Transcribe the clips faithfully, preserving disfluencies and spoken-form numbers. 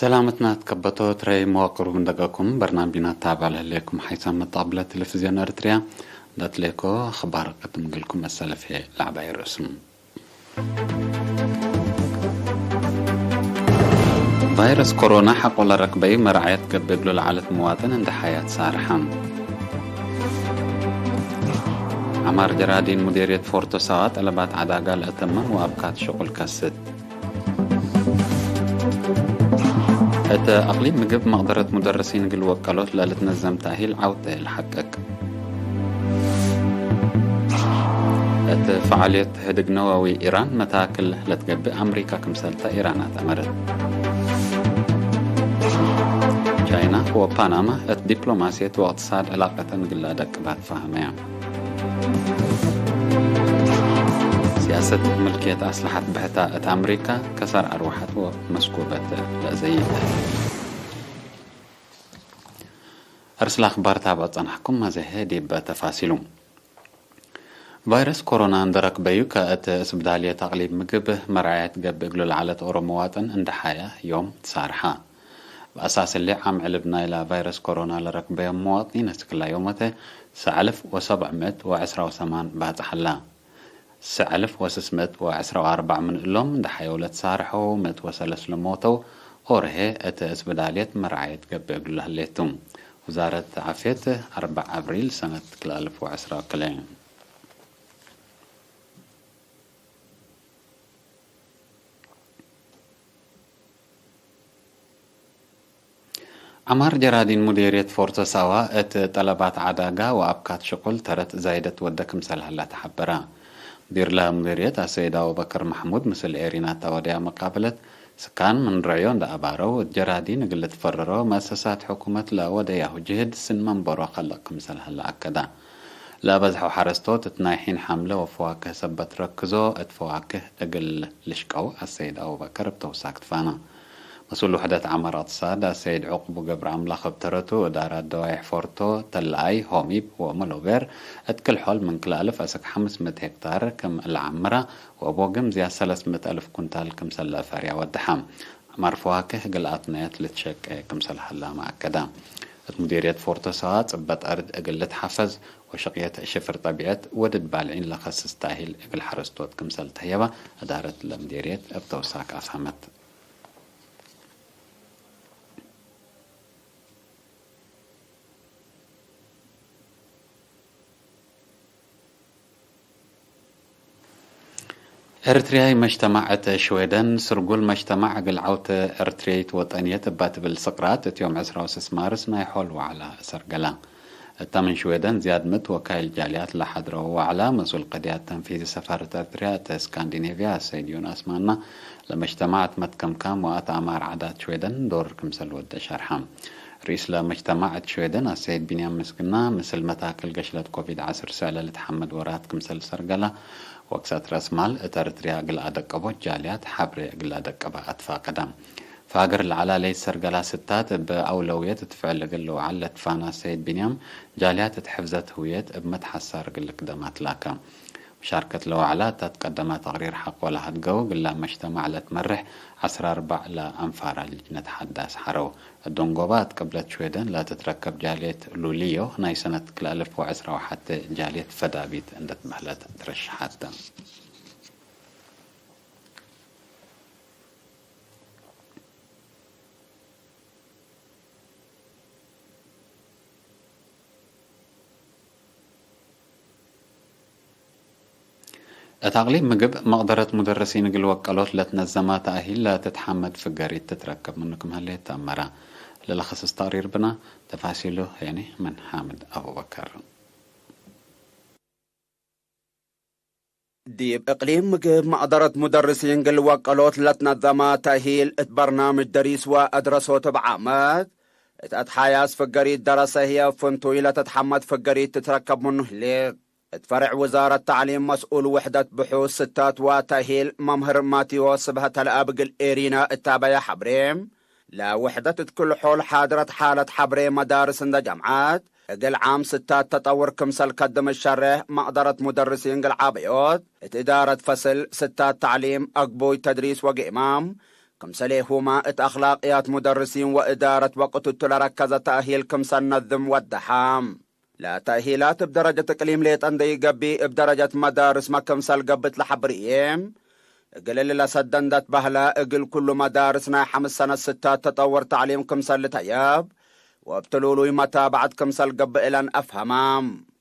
ሰላመትና ትከበቶ ትረይ መዋቅሩ እንደገኩም በርናምቢና ታባል ህሌኩም ሓይሳም መጣብለ ቴሌቪዝዮን ኤርትርያ ዳትሌኮ አኽባር ቅድም ግልኩም መሰለፍ ለዐባይ ርእሱም። ቫይረስ ኮሮና ሐቆ ለረክበዩ መርዓየት ገብእ እግሉ ለዐለት መዋጥን እንደ ሐያት ሳርሐ። ዐማር ጀራዲን ሙዴርየት ፎርቶ ሳዋ ጠለባት ዐዳጋ ለአተመን ወአብካት ሽቁል ከስት። እት አቅሊም ምግብ መቅደረት ሙደርሲን እግል ወቀሎት ለልትነዘም ተእሂል ዐውተ ለሐቅቅ። እት ፈዓልየት ህድግ ነወዊ ኢራን መታክል ለትገብእ አምሪካ ክምሰልተ ኢራን አትአመረት። ቻይና ወፓናማ እት ዲፕሎማስየት ወእቅትሳድ ዕላቀተን እግል ለአደቅብ አትፋህመያ። ሲያሰት ምልክየት አስለሐት ብሕታ እት አምሪካ ከሳር አርወሐት ወመስኩበት ለዘይድ። እርስለ አኽባር ታብዕ ጸናሕኩም፣ አዜ ዲብ ተፋሲሉ። ቫይረስ ኮሮና እንደ ረክበዩ ከእት እስብዳልየት አቅሊብ ምግብ መርዓየት ገብእ እግሉ ለዐለት ኦሮ መዋጥን እንደ ሐያ ዮም ትሳርሐ። በአሳስ እሊ ዓም ዕልብ ናይላ ቫይረስ ኮሮና ለረክበዮም መዋጥኒን እስክላ ዮመተ ሰዕ አልፍ ወሰብዕ ምእት ወዕስራ ወሰማን ባጽሐላ። ሰዕ አልፍ ወስስ ምእት ወዕስራ ወአርበዕ ምን እሎም እንደ ሐየው ለትሳርሐው ምእት ወሰለስ ለሞተው ኦርሄ እት እስብዳልየት መርዓየት ገብእ እግሉ ለህሌቱ። ውዛረት ዓፍየት አርበዕ አብሪል ሰነት ክልኤ አልፍ ወዕስራ ወክልኤ። ዐማር ጀራዲን ሙዴርየት ፎርቶ ሳዋ እት ጠለባት ዐዳጋ ወአብካት ሽቁል ተረት ዛይደት ወደ ክምሰል ሀላ ተሐበረ። ሙዲርለ ሙዴርየት አሰይድ አቡበከር መሕሙድ ምስል ኤሪና እተ ወደያ መቃብለት፣ ስካን ምን ርዕዮ እንደ አባረው፣ እት ጀራዲን እግል ልትፈረሮ መአሰሳት ሕኩመት ለወደያሁ ጅህድ ስን መንበሮ ከልቅ ክምሰል ሀለ አከደ። ለአበዝሐው ሐረስቶት እት ናይ ሒን ሐምለ ወፈዋክህ ሰበት ረክዞ፣ እት ፈዋክህ እግል ልሽቀው አሰይድ አቡበከር እብ ተውሳክ ትፋነ። መስኡል ውሕደት ዐማር እቅትሳድ አሰይድ ዑቅቡ ገብረአምላክ እብ ተረቱ፣ እዳራት ደዋይሕ ፎርቶ፣ ተለኣይ፣ ሆሚብ ወመሎቤር እት ክል-ሖል ምን ክልኤ አልፍ አስክ ሐምስ ምእት ሄክታር ክም ለዐምረ ወእብ ወግም ዝያድ ሰለስ ምእት አልፍ ኩንታል ክምሰል ለአፈርያ ወደሐ። ዐማር ፈዋክህ እግል አትናየት ልትሸቄ ክምሰል ሀላመ አከደ። እት ሙዲርየት ፎርቶ ሳዋ ጽበጥ አርድ እግል ልትሐፈዝ ወሸቅየት ሽፍር ጠቢዐት ወድድ ባልዒን ለከስስ ታሂል እግል ሐረስቶት ክምሰል ተህየበ እዳረት ለምዲርየት እብ ተውሳክ አፍሀመት። ኤርትርያይ መጅተማዕ እት ሽዌደን፣ ስርጉል መጅተማዕ እግል ዐውተ ኤርትርየይት ወጠንየት እባ ትብል ስቅራት፣ እት ዮም ዕስራ ወስስ ማርስ ናይ ሖል ወዕላ እሰርገላ። እተ ምን ሽዌደን ዝያድ ምእት ወካይል ጃልያት ለሐድረው ወዕላ፣ መስኡል ቅድያት ተንፊዚ ሰፋረት ኤርትርያ እተ እስካንዲኔቭያ አሰይድ ዮናስ ማና፣ ለመጅተማዕ እት መትከምካም ወአትአማር ዓዳት ሽዌደን ዶር ክምሰል ወደ ሸርሐ። ርኢስ ለመጅተማዕ እት ሽዌደን አሰይድ ቢንያም ምስግና፣ ምስል መታክል ገሽለት ኮቪድ ዐስር ሰእለ ልትሐመድ ወራት ክምሰል ሰርገላ፣ ወክሰት ረእስ ማል እት ኤርትርያ እግል አደቀቦት ጃልያት ሐብሬ እግል አደቀበ አትፋቀደ። ፋግር ለዐላ ለይትሰርገላ ስታት እብ አውለውየት እት ፍዕል እግል ልውዓል ለትፋና ሰይድ ቢንያም፣ ጃልያት እት ሕፍዘት ህውየት እብ መትሐሳር እግል ልክደም አትላከ። መሻርከት ለወዕላ እተ ትቀደመ ተቅሪር ሐቆ ለሀድገው ግላብ መጅተማዕ ለትመርሕ ዐስር አርበዕ ለአንፋራ ልጅነት ሐዳስ ሐረው። እት ደንጎባ እት ቅብለት ሽዌደን ለትትረከብ ጃልየት ሉልዮ ናይ ሰነት ክልኤ አልፍ ወዕስራ ወሐቴ ጃልየት ፈዳቢት እንዴ ትበህለት ትረሸሐት ተ። እት አቅሊም ምግብ መቅደረት ሙደርሲን እግል ወቀሎት ለትነዘማ ተእሂል ለትትሐመድ ፍገሪት ትትረከብ ምኑ ክም ህሌት ተአመረ። ለለክስስ ተቅሪር ብነ፣ ተፋሲሉ ህዬ ምን ሓምድ አቡበከር። ዲብ እቅሊም ምግብ መቅደረት ሙደርሲን እግል ወቀሎት ለትነዘመ ተእሂል እት በርናምጅ ደሪስ ወአድረሶት እብ ዓመት እት አትሓያስ ፍገሪት ደረሰ ህዬ ፍንቱይ ለትትሐመድ ፍገሪት ትትረከብ ምኑ ህሌት። እት ፈርዕ ውዛረት ተዕሊም መስኡል ውሕደት ብሑስ ስታት ወተእሂል መምህር ማቴዎስ ስብሀተለአብ እግል ኤሪና እታበየ ሐብሬ፣ ለውሕደት እት ክል ሖል ሓድረት ሓለት ሐብሬ መዳርስ እንደ ጀምዐት፣ እግል ዓም ስታት ተጠውር ክምሰል ከድም እሸሬሕ መቅደረት ሙደርሲን እግል ዓበዮት፣ እት እዳረት ፈስል ስታት ተዕሊም አግቡይ ተድሪስ ወጌማም ክምሰሌሁመ እት አክላቅያት ሙደርሲን ወእዳረት ወቅትቱ ለረከዘ ተእሂል ክምሰል ነዝም ወደሐ። ለተእሂላት እብ ደረጀት እቅሊም ሌጠ እንዴ ኢገብእ፣ እብ ደረጀት መዳርስመ ክምሰል ገብእ ለሐብር ህዬ፣ እግል እሊ ለሰደንደት በህለ፣ እግል ኩሉ መዳርስ ናይ ሐምስ ሰነት ስታት ተጠውር ተዕሊም ክምሰል ልተየብ፣ ወእብ ትሉሉይ መታብዐት ክምሰል ገብእ እለን አፍሀመ።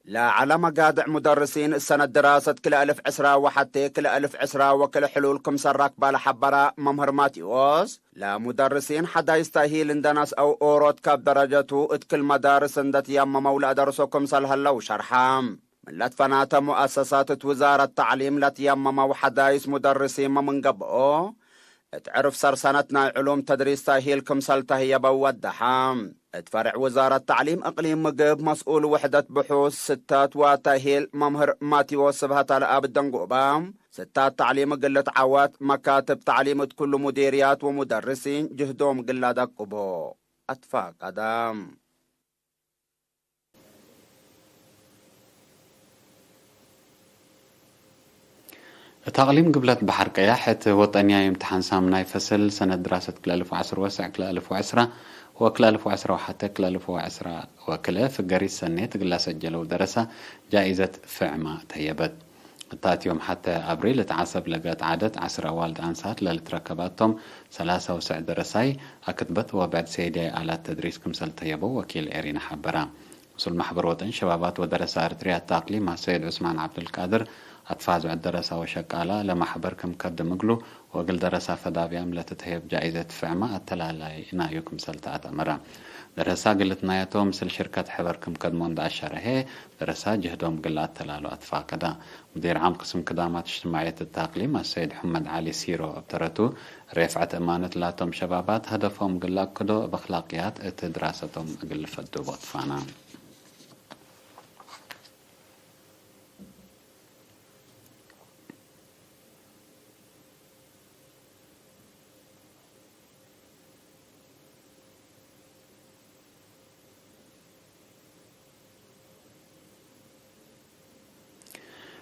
ለዐለ መጋድዕ ሙደርሲን፣ እሰነት ድራሰት ክልኤ አልፍ ዕስራ ወሐቴ ክልኤ አልፍ ዕስራ ወክልኤ ሕሉል ክምሰል ረክበ ለሐበረ መምህር ማቴዎስ፣ ለሙደርሲን ሐዳይስ ተእሂል እንዴ ነስአው ኦሮት ካብ ደረጀቱ እት ክል መዳርስ እንዴ ትየመመው ለአደርሶ ክምሰል ሀለው ሸርሐ። ምን ለትፈናተ ሙአሰሳት እት ውዛረት ተዕሊም ለትየመመው ሐዳይስ ሙደርሲንመ ምን ገብኦ፣ እት ዕርፍ ሰርሰነት ናይ ዕሉም ተድሪስ ተእሂል ክምሰል ተህየበው ወደሐ። እት ፈርዕ ውዛረት ተዕሊም እቅሊም ምግብ መስኡል ውሕደት ብሑስ ስታት ወተእሂል መምህር ማቴዎስ ስብሐት አልአብ ደንጎበ፣ ስታት ተዕሊም እግል ልትዓወት መካትብ ተዕሊም እት ኩሉ ሙዲርያት ወሙደርሲን ጅህዶም እግል ለአደቅቦ አትፋቀደ። እት አቅሊም ግብለት በሐር ቀያሕ እት ወጠንያይ እምትሓን ሳምናይ ፈስል ሰነት ድራሰት ክልኤ አልፍ ወዐስር ወሰዕ ክልኤ አልፍ ወዐስራ ወክልኤ አልፍ ወዐስራ ወሐተ ክልኤ አልፍ ወዐስራ ወክልኤ ፍገሪት ሰኔት እግል ለሰጀለው ደረሳ ጃኢዘት ፍዕማ ተህየበት። እታት ዮም ሐተ አብሪል እት ዐሰብ ለገአት ዓደት ዐስር አዋልድ አንሳት ለልትረከባቶም ሰላሳ ወሰዕ ደረሳይ አክትበት ወብዕድ ሰይድያይ አላት ተድሪስ ክምሰል ተህየበው ወኪል ኤሪና ሐበራ። ምስል ማሕበር ወጠን ሸባባት ወደረሳ ኤርትርያ እት አቅሊም አሰይድ ዑስማን ዐብዱልቃድር፣ አትፋዝዕ ደረሳ ወሸቃላ ለማሕበር ክም ከድም እግሉ ወእግል ደረሳ ፈዳብያም ለትትህየብ ጃኢዘት ፍዕመ አተላላይ ናዩ ክምሰል ተአተመረ። ደረሳ እግል ልትናየቶ ምስል ሽርከት ሕበር ክም ከድሞ እንደ አሸረ ህዬ፣ ደረሳ ጅህዶም እግል ለአተላሉ አትፋቀዳ። ሙዲር ዓም ቅስም ክዳማት እጅትማዕየት እት አቅሊም አሰይድ ሑመድ ዐሊ ሲሮ እብ ተረቱ፣ ሬፍዐት እማነት ላቶም ሸባባት ሀደፎም እግል ለአክዶ እብ አክላቅያት እት ድራሰቶም እግል ልፈድቦ ትፋና።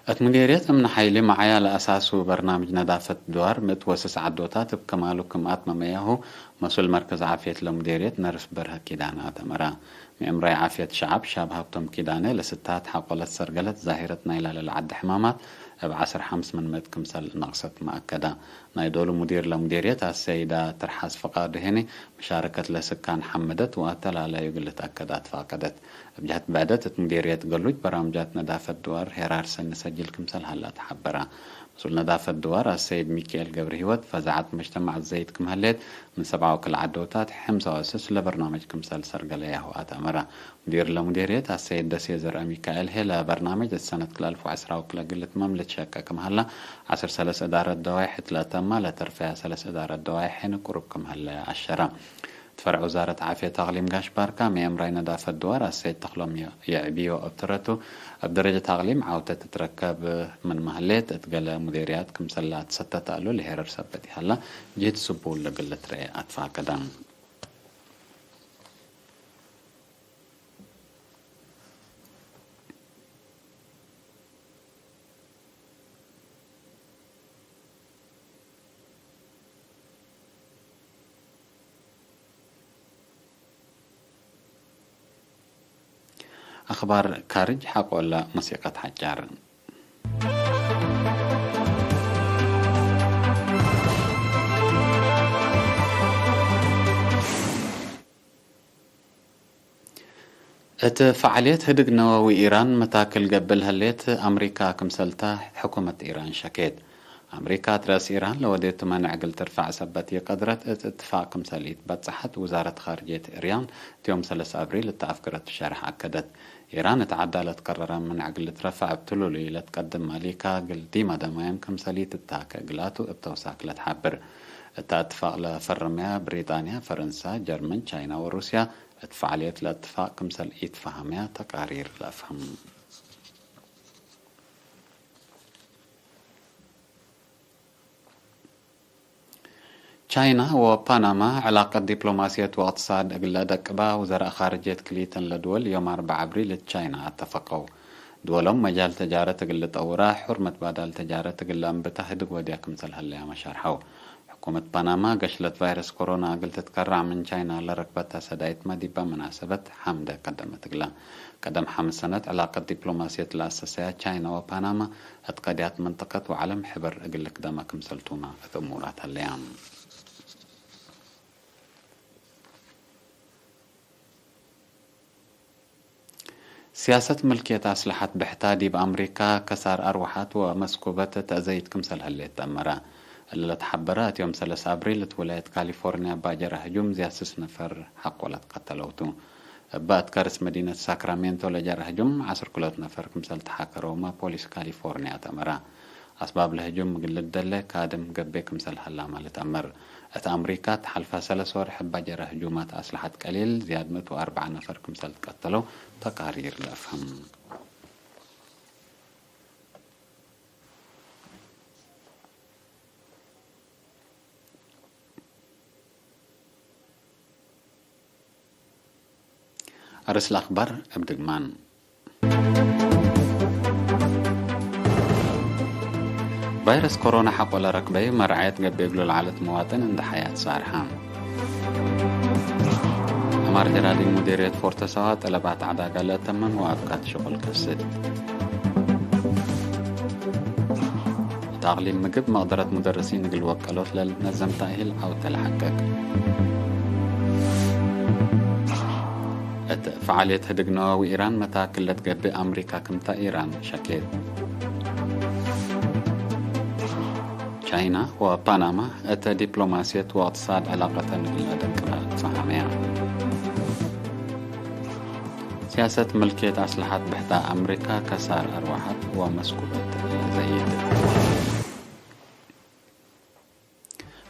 እት ሙዴርየት እምነ ሐይሊ መዓያ ለአሳሱ በርናምጅ ነዳፈት ድዋር ምእት ወስስ ዐዶታት እብ ከማሉ ክም አትመመያሁ፣ መስኡል መርከዝ ዓፍየት ለሙዴርየት ነርስ በርሀ ኪዳነ አተመረ። ምእምራይ ዓፍየት ሸዐብ ሻብ ሀብቶም ኪዳነ ለስታት ሐቆለት ሰርገለት ዛሂረት ናይላ ለለዐደ ሕማማት እብ ዐስር ሐምስ ምን ምእት ክምሰል ነቅሰት መአከደ። ናይ ዶሉ ሙዲር ለሙዴርየት አሰይዳ ትርሓስ ፍቃዱ ሄኒ፣ መሻረከት ለስካን ሐመደት ወአተላላዩ እግል ልትአከድ አትፋቀደት። እብ ጀህት ብዕደት፣ እት ሙዴርየት ገሉጅ በራምጃት ነዳፈት ድዋር ሄራር ሰኒ ሰጅል ክምሰል ሀላ ተሐበረ። መስኡል ነዳፈት ድዋር አሰይድ ሚካኤል ገብረሂወት፣ ፈዛዐት መጅተማዕ ዘይድ ክም ህሌት፣ ምን ሰብዓ ወክል ዐዶታት ሕምሳ ወስስ ለበርናመጅ ክምሰል ሰርገለያሁ አትአመረ። ሙዲር ለሙዴርየት አሰይድ ደሴ ዘርአ ሚካኤል ህዬ፣ ለበርናመጅ እት ሰነት ክልኤ አልፍ ወዐስራ ወክልኤ እግል ልትመም ልትሸቄ ክም ሀላ፣ ዐስር ሰለስ እዳረት ደዋይሕ እት ለአተማ፣ ለተርፈያ ሰለስ እዳረት ደዋይሕ ሄኒ ቅሩብ ክም ሀለ አሸረ። እት ፈርዕ ውዛረት ዓፍየት አቅሊም ጋሽ ባርካ፣ ምእምራይ ነዳፈት ድዋር አሰይድ ተክሎም የዕብዮ እብ ተረቱ፣ እብ ደረጀት አቅሊም ዐውተ ትትረከብ ምንመ ህሌት፣ እት ገሌ ሙዴርያት ክምሰል ለአትሰተተ እሉ ለሄረር ሰበት ይሀላ፣ ጅህድ ስቡል እግል ልትረኤ አትፋቀደ። አኽባር ካርጅ ሐቆለ ሙሲቀት ሐጫር። እት ፈዓልየት ህድግ ነወዊ ኢራን መታክል ገብእ ለህሌት አምሪካ ክምሰልታ ሕኩመት ኢራን ሸኬት። አምሪካ እት ረአስ ኢራን ለወዴቱ መነዕ እግል ትርፈዕ ሰበት ኢቀድረት እት እትፋቅ ክምሰል ኢትበጽሐት ውዛረት ካርጅየት ኢርያን እት ዮም ሰለስ አብሪል እተ አፍገረቱ ሸርሕ አከደት። ኢራን እት ዐዳ ለትቀረረ መነዕ እግል ልትረፈዕ እብ ትሉሉይ ለትቀድም መሊካ እግል ዲመ ደማየም ክምሰል ኢትትሃከ እግላቱ እብ ተውሳክ ለትሐብር። እተ እትፋቅ ለፈርመያ ብሪጣንያ፣ ፈረንሳ፣ ጀርመን፣ ቻይና ወሩስያ እት ፈዓልየት ለእትፋቅ ክምሰል ኢትፈሀምያ ተቃሪር ለአፍህም። ቻይና ወፓናማ ዕላቀት ዲፕሎማስየት ወእቅትሳድ እግል ለአደቅባ ውዘራእ ካርጅየት ክልኢተን ለድወል ዮም አርበዕ አብሪል እት ቻይና አተፈቀው። ድወሎም መጃል ተጃረት እግል ልጠውራ፣ ሑር መትባዳል ተጃረት እግል ለአንብታ ህድግ ወድያ ክምሰል ሀለያመ ሸርሐው። ሕኩመት ፓናማ፣ ገሽለት ቫይረስ ኮሮና እግል ትትከራዕ ምን ቻይና ለረክበተ ሰዳይትመ ዲበ መናሰበት ሐምደ ቀደመት እግላ። ቀደም ሐምስ ሰነት ዕላቀት ዲፕሎማስየት ለአሰሰያ ቻይና ወፓናማ፣ እት ቀድያት መንጠቀት ወዐለም ሕበር እግል ልክደመ ክምሰልቱመ እት እሙራት ሀለያ። ሲያሰት ምልክየት አስለሐት ብሕታ ዲብ አምሪካ ከሳር አርወሐት ወመስኩበት ተአዘይት ክምሰል ህሌት ተአመረ። እሊ ለተሐበረ፣ እት ዮም ሰለስ አብሪል እት ውላየት ካሊፎርንያ እበ ጀረ ህጁም ዝያድ ስስ ነፈር ሐቆ ለትቀተለው ቱ። እበ አትከርስ መዲነት ሳክራሜንቶ ለጀረ ህጁም ዐስር ክሎት ነፈር ክምሰል ተሓከረውመ ፖሊስ ካሊፎርንያ ተአመረ። አስባብ ለህጁም እግል ልደለ ካድም ገቤ ክምሰል ሀላመ ልትአመር። እት አምሪካ፣ እት ሐልፈ ሰለስ ወርሕ እበ ጀረ ህጁማት አስለሐት ቀሊል ዝያድ ምእት ወአርበዕ ነፈር ክምሰል ትቀተለው ተቃሪር ለአፍህም። አርእስ ለአክባር እብ ድግማን። ቫይረስ ኮሮና ሐቆ ለረክበዩ መርዓየት ገብእ እግሉ ለዐለት መዋጥን እንደ ሐያት ሳርሐ። ዐማር ጀራዲን ሙዲርየት ፎርተ ሰዋ ጠለባት ዐዳጋ ለአተምም ወአብካት ሽቁል ከስድ። እት አቅሊም ምግብ መቅደረት ሙደርሲን እግል ወቀሎት ለልትነዘም ተእሂል ዐውተ ለሐቅቅ። እት ፈዓልየት ህድግ ነወዊ ኢራን መታክል ለትገብእ አምሪካ ክምታ ኢራን ሸኬት። ቻይና ወፓናማ እተ ዲፕሎማስየት ወእቅትሳድ ዕላቀተን እግል ለአደቅበ ፈሀመያ። ሲያሰት ምልክየት አስለሐት ብሕታ አምሪካ ከሳር አርወሐት ወመስኩበት ዘይድ።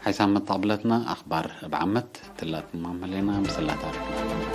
ሓይሳም መጣብለትና አክባር እብ ዓመት ትላትማም ህሌና ምስላ ታሪክና።